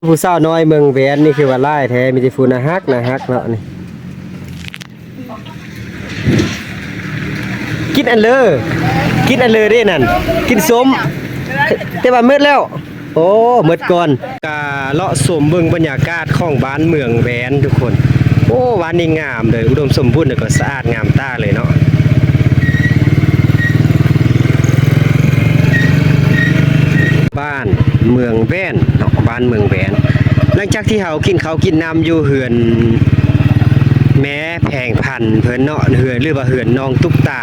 ຜູ້ສາວນ້ອຍເມືອງແຫວນນີ້ຄືວ່າຫຼາຍແທ້ ມີແຕ່ຜູ້ໜ້າຮັກ ໜ້າຮັກເນາະນີ້. ກິນອັນເລີ ກິນອັນເລີເດ້ນັ້ນ ກິນສົ້ມ ແຕ່ວ່າໝົດແລ້ວ. ໂອ້ ໝົດກ່ອນ. ກະເລາະຊົມເບິ່ງບັນຍາກາດຂອງບ້ານເມືອງແຫວນທຸກຄົນ. ໂອ້ ບ້ານນີ້ງາມເລີຍ ອຸດົມສົມບູນ ແລ້ວກໍສະອາດງາມຕາເລີຍເນາະ. ບ້ານເມືອງແຫວນເນາະ ບ້ານເມືອງແຫວນ. ຫຼັງຈາກທີ່ເຮົາກິນເຂົ້າກິນນ້ຳຢູ່ເຮືອນແມ່ແພງພັນເພິ່ນເນາະ ເຮືອນ ຫຼືວ່າເຮືອນນ້ອງຕຸກຕາ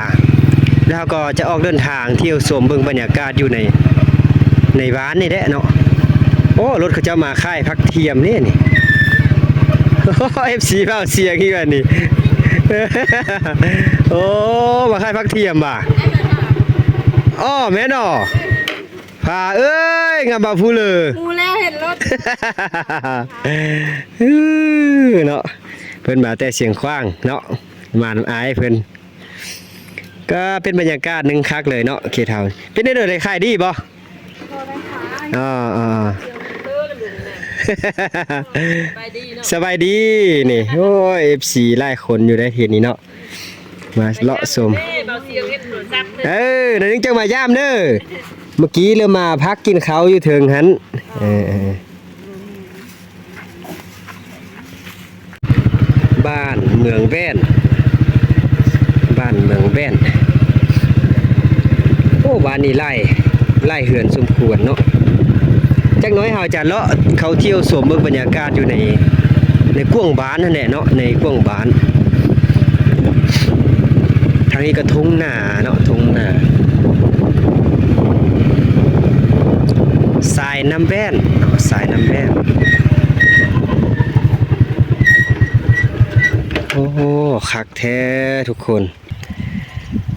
ແລ້ວເຮົາກໍຈະອອກເດີນທາງທ່ຽວຊົມເບິ່ງບັນຍາກາດຢູ່ໃນ ໃນບ້ານນີ້ແຫຼະເນາະ. ໂອ້ ລົດເຂົາເຈົ້າມາຂາຍຜັກທຽມເດ້ນີ້. ເອັຟຊີ ເວົ້າສຽງອີກແລ້ວນີ້. ໂອ້ ມາຂາຍຜັກທຽມຫວາ? ອໍ ແມ່ນອໍ. ພາເອີຍ ງາມບ່າວພູເລີ. ຮູ້ແລ້ວເຫັນລົດ. ເນາະ ເພິ່ນມາແຕ່ຊຽງຂວາງເນາະ ມານຳອ້າຍເພິ່ນ. ກໍເປັນບັນຍາກາດໜຶ່ງຄັກເລີຍເນາະ ເຂດເຮົາ. ເປັນແນວໃດ ຂາຍດີບໍ່? ອໍ ສະບາຍດີນີ້. ໂອ້ຍ ເອັຟຊີຫຼາຍຄົນຢູ່ໃນເຂດນີ້ເນາະ ມາເລາະຊົມ. ເອີ ໜ້ອຍໜຶ່ງຈັ່ງມາຢາມເດີ. ເມື່ອກີ້ເລີ່ມມາພັກກິນເຂົ້າຢູ່ເທິງຫັ້ນ. ເອີ ເອີ. ບ້ານເມືອງແຫວນ ບ້ານເມືອງແຫວນ. ໂອ້ ບ້ານນີ້ຫຼາຍ ຫຼາຍເຮືອນສົມຄວນເນາະ. ຈັກໜ້ອຍເຮົາຈະເລາະເຂົ້າທ່ຽວຊົມເບິ່ງບັນຍາກາດຢູ່ໃນ ໃນກວາງບ້ານຫັ້ນແຫຼະເນາະ ໃນກວາງບ້ານ. ທາງນີ້ກໍທົ່ງນາເນາະ ທົ່ງນາ. ສາຍນ້ຳແຫວນເນາະ ສາຍນ້ຳແຫວນ. ໂອ້ ຄັກແທ້ທຸກຄົນ.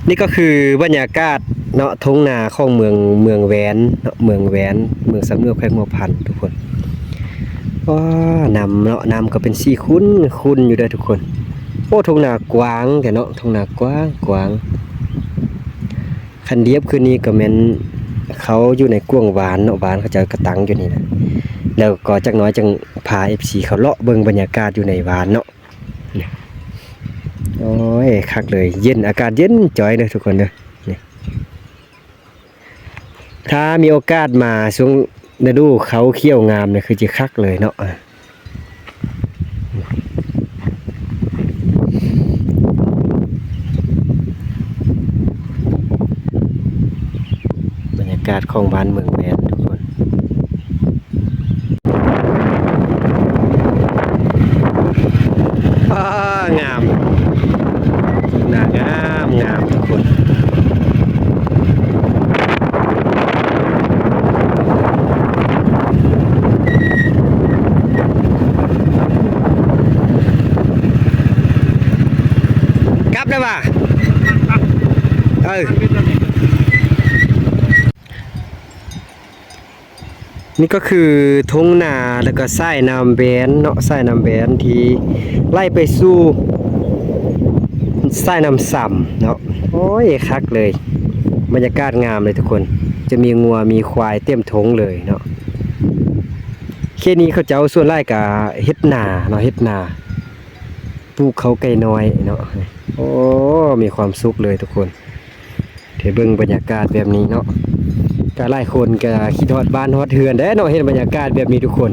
ນີ້ກໍຄືບັນຍາກາດເນາະ ທົ່ງນາຂອງເມືອງ ເມືອງແຫວນເນາະ ເມືອງແຫວນ ເມືອງຊຳໜວບ ແຂວງຫົວພັນທຸກຄົນ. ວ້າ ນ້ຳເນາະ ນ້ຳກໍເປັນສີຂຸ້ນ ຂຸ້ນຢູ່ເດີທຸກຄົນ. ໂອ້ ທົ່ງນາກວ້າງແທ້ເນາະ ທົ່ງນາກວ້າງ ກວ້າງ. ຄັນລຽບຄືນນີ້ກໍແມ່ນເຂົ້າຢູ່ໃນກວາງວານເນາະ ວານເຂົາເຈົ້າກໍຕັ້ງຢູ່ນີ້ນະ. ແລ້ວກໍຈັກໜ້ອຍຈັ່ງພາເອັຟຊີເຂົາເລາະເບິ່ງບັນຍາກາດຢູ່ໃນວານເນາະ. ໂອ້ຍ ຄັກເລີຍ ເຢັນ ອາກາດເຢັນຈ່ອຍເດີທຸກຄົນເດີ. ນີ້ ຖ້າມີໂອກາດມາຊ່ວງລະດູເຂົ້າຂຽວງາມນີ້ ຄືຊິຄັກເລີຍເນາະ. ບັນຍາກາດຂອງບ້ານເມືອງແຫວນທຸກຄົນ. ອ້າ ງາມ ໜ້າງາມ ງາມທຸກຄົນ. ກັບໄດ້ຫວາ? ເອີ. ນີ້ກໍຄືທົ່ງນາ ແລ້ວກໍສາຍນ້ຳແຫວນເນາະ ສາຍນ້ຳແຫວນທີ່ໄຫຼໄປສູ່ສາຍນ້ຳຊຳເນາະ. ໂອ້ຍ ຄັກເລີຍ ບັນຍາກາດງາມເລີຍທຸກຄົນ. ຈະມີງົວມີຄວາຍເຕັມທົ່ງເລີຍເນາະ. ເຂດນີ້ເຂົາເຈົ້າສ່ວນຫຼາຍກໍເຮັດນາເນາະ ເຮັດນາ ປູກເຂົ້າໄກ່ນ້ອຍເນາະ. ໂອ້ ມີຄວາມສຸກເລີຍທຸກຄົນ. ໄດ້ເບິ່ງບັນຍາກາດແບບນີ້ເນາະ ກະຫຼາຍຄົນກະຄິດຮອດບ້ານຮອດເຮືອນແດ່ເນາະ ເຫັນບັນຍາກາດແບບນີ້ທຸກຄົນ.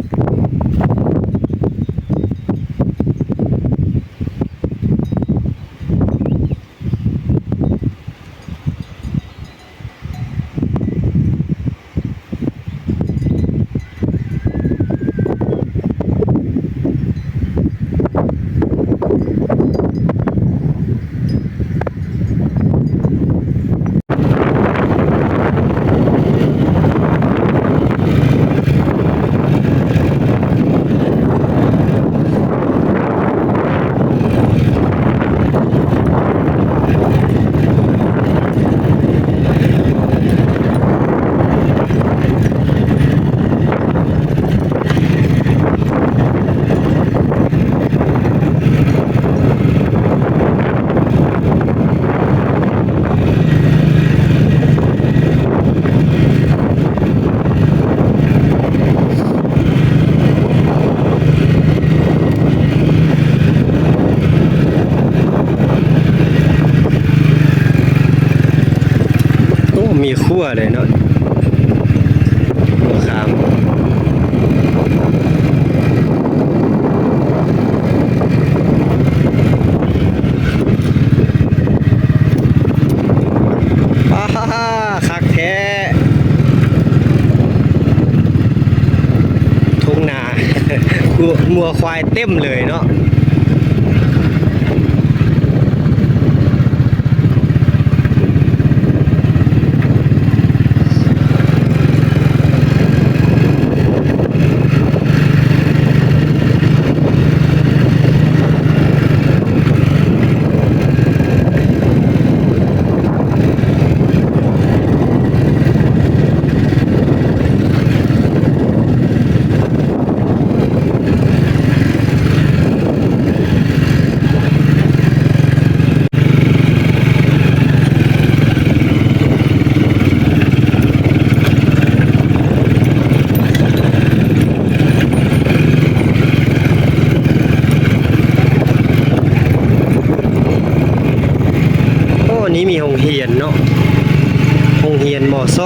ງົວ ງົວຄວາຍເຕັມເລີຍເນາະ. ໂອ້ ນີ້ມີໂຮງຮຽນເນາະ ໂຮງຮຽນ ມຊ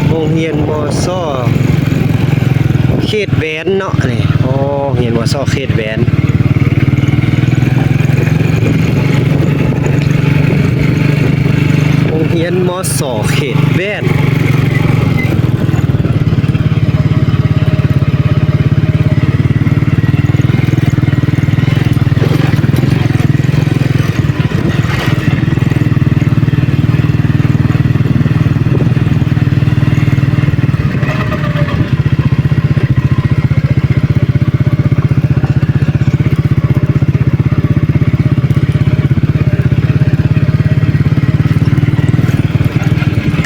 ໂຮງຮຽນ ມຊ ເຂດແຫວນເນາະນີ້. ໂອ້ ໂຮງຮຽນ ມຊ ເຂດແຫວນ ໂຮງຮຽນ ມຊ ເຂດແຫວນ.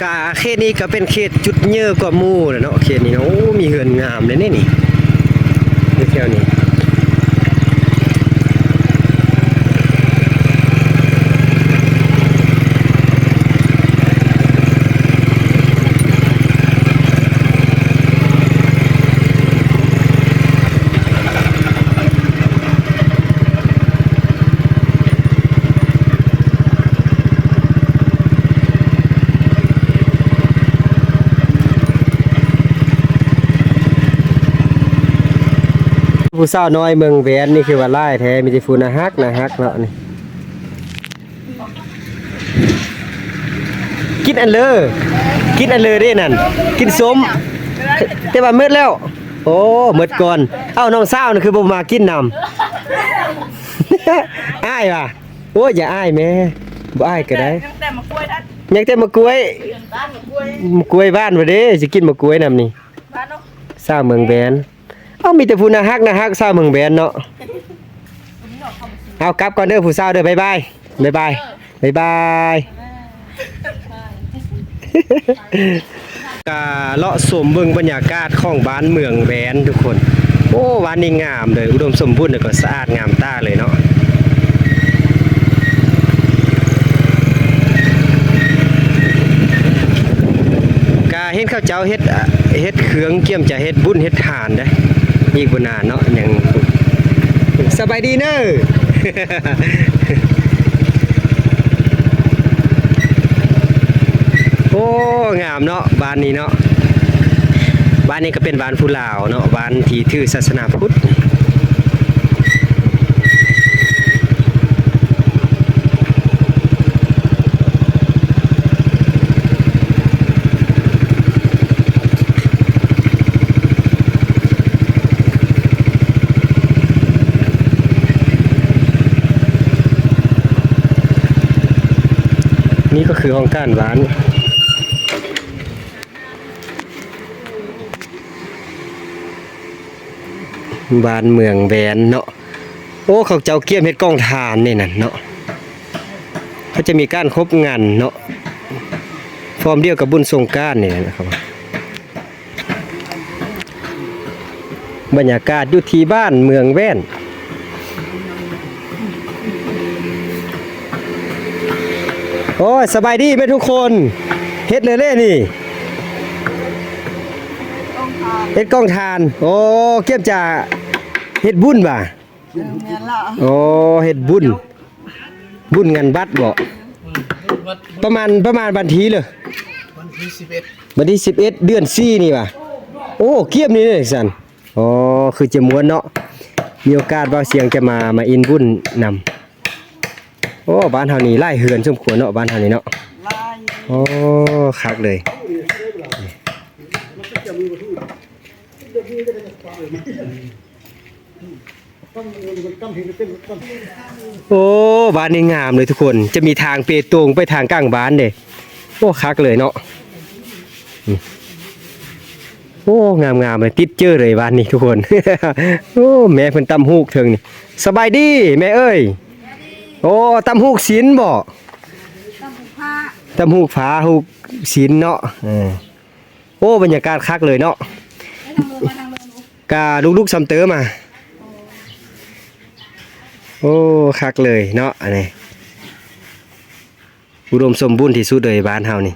ກະເຂດນີ້ກະເປັນເຂດຈຸດເຍີກວ່າໝູ່ແຫຼະເນາະ ເຂດນີ້ເນາະ. ໂອ້ ມີເຮືອນງາມເດ້ນີ້ ຢູ່ແຖວນີ້. ຜູ້ສາວນ້ອຍເມືອງແຫວນນີ້ຄືວ່າຫຼາຍແທ້ ມີແຕ່ຜູ້ໜ້າຮັກ ໜ້າຮັກເນາະນີ້. ກິນອັນເລີ ກິນອັນເລີເດ້ນັ້ນ ກິນສົ້ມ ແຕ່ວ່າໝົດແລ້ວ. ໂອ້ ໝົດກ່ອນ. ເອົ້າ ນ້ອງສາວນີ້ຄືບໍ່ມາກິນນຳ? ອາຍຫວາ? ໂອ້ຍ ຢ່າອາຍແມ້ ບໍ່ອາຍກໍໄດ້. ຍັງແຕ່ໝາກກ້ວຍ ຍັງແຕ່ໝາກກ້ວຍ ໝາກກ້ວຍບ້ານພຸ້ນເດ້ ຊິກິນໝາກກ້ວຍນຳນີ້. ສາວເມືອງແຫວນ. ເອົ້າ ມີແຕ່ຜູ້ໜ້າຮັກ ໜ້າຮັກ ສາວເມືອງແຫວນເນາະ. ເອົາ ກັບກ່ອນເດີຜູ້ສາວເດີ ບາຍບາຍ ບາຍບາຍ ບາຍບາຍ. ກະເລາະຊົມເບິ່ງບັນຍາກາດຂອງບ້ານເມືອງແຫວນທຸກຄົນ. ໂອ້ ບ້ານນີ້ງາມເລີຍ ອຸດົມສົມບູນ ແລ້ວກໍສະອາດງາມຕາເລີຍເນາະ. ກະເຫັນເຂົາເຈົ້າເຮັດ ເຮັດເຄື່ອງກຽມຈະເຮັດບຸນເຮັດທານເດ້ ອີກບໍ່ນານເນາະ ຍັງ. ສະບາຍດີເນີ. ໂອ້ ງາມເນາະ ບ້ານນີ້ເນາະ. ບ້ານນີ້ກໍເປັນບ້ານຜູ້ລາວເນາະ ບ້ານທີ່ຖືສາສະໜາພຸດ. ນີ້ກໍຄືຫ້ອງການບ້ານ ບ້ານເມືອງແຫວນເນາະ. ໂອ້ ເຂົາເຈົ້າກຽມເຮັດກອງທານນີ້ນັ້ນເນາະ ເຂົາຈະມີການຄົບງັນເນາະ ພ້ອມດຽວກັບບຸນສົງການນີ້ແຫຼະເນາະ. ບັນຍາກາດຢູ່ທີ່ບ້ານເມືອງແຫວນ. ໂອ້ຍ ສະບາຍດີແມ່ນທຸກຄົນ. ເຮັດເລີຍເດ້ນີ້ ເຮັດກອງທານ. ໂອ້ ກຽມຈະເຮັດບຸນຫວາ? ເອີ ແມ່ນລະ. ໂອ້ ເຮັດບຸນ ບຸນງານວັດບໍ? ອືມ ບຸນວັດ. ປະມານ ປະມານວັນທີເລີຍ? ວັນທີສິບເອັດ ວັນທີສິບເອັດ ເດືອນສີ່ນີ້ຫວາ? ໂອ້ ກຽມນີ້ເດ້ຊັ້ນ. ອໍ ຄືຈະມ່ວນເນາະ ມີໂອກາດບ່າວຊຽງຈະມາ ມາອິນບຸນນຳ. ໂອ້ ບ້ານເຮົານີ້ຫຼາຍເຮືອນສົມຄວນເນາະ ບ້ານເຮົານີ້ເນາະ. ຫຼາຍ. ໂອ້ ຄັກເລີຍ. ມັນຈະມີວັດຖຸ ໂອ້ ບ້ານນີ້ງາມເລີຍທຸກຄົນ ຈະມີທາງເປຕົງໄປທາງກາງບ້ານເດ້. ໂອ້ ຄັກເລີຍເນາະ. ໂອ້ ງາມໆເລີຍ ຕິດເຈີເລີຍບ້ານນີ້ທຸກຄົນ. ໂອ້ ແມ່ເພິ່ນຕຳຫູກເທິງນີ້. ສະບາຍດີແມ່ເອີຍ. ໂອ້ ຕຳຫູກສິນບໍ? ຕຳຫູກຟ້າ ຕຳຫູກຟ້າຫູກສິນເນາະ. ເອີ ໂອ້ ບັນຍາກາດຄັກເລີຍເນາະ. ກະລຸກໆຊຳເຕີມາ. ໂອ້ ຄັກເລີຍເນາະ ອັນນີ້ ອຸດົມສົມບູນທີ່ສຸດເລີຍບ້ານເຮົານີ້.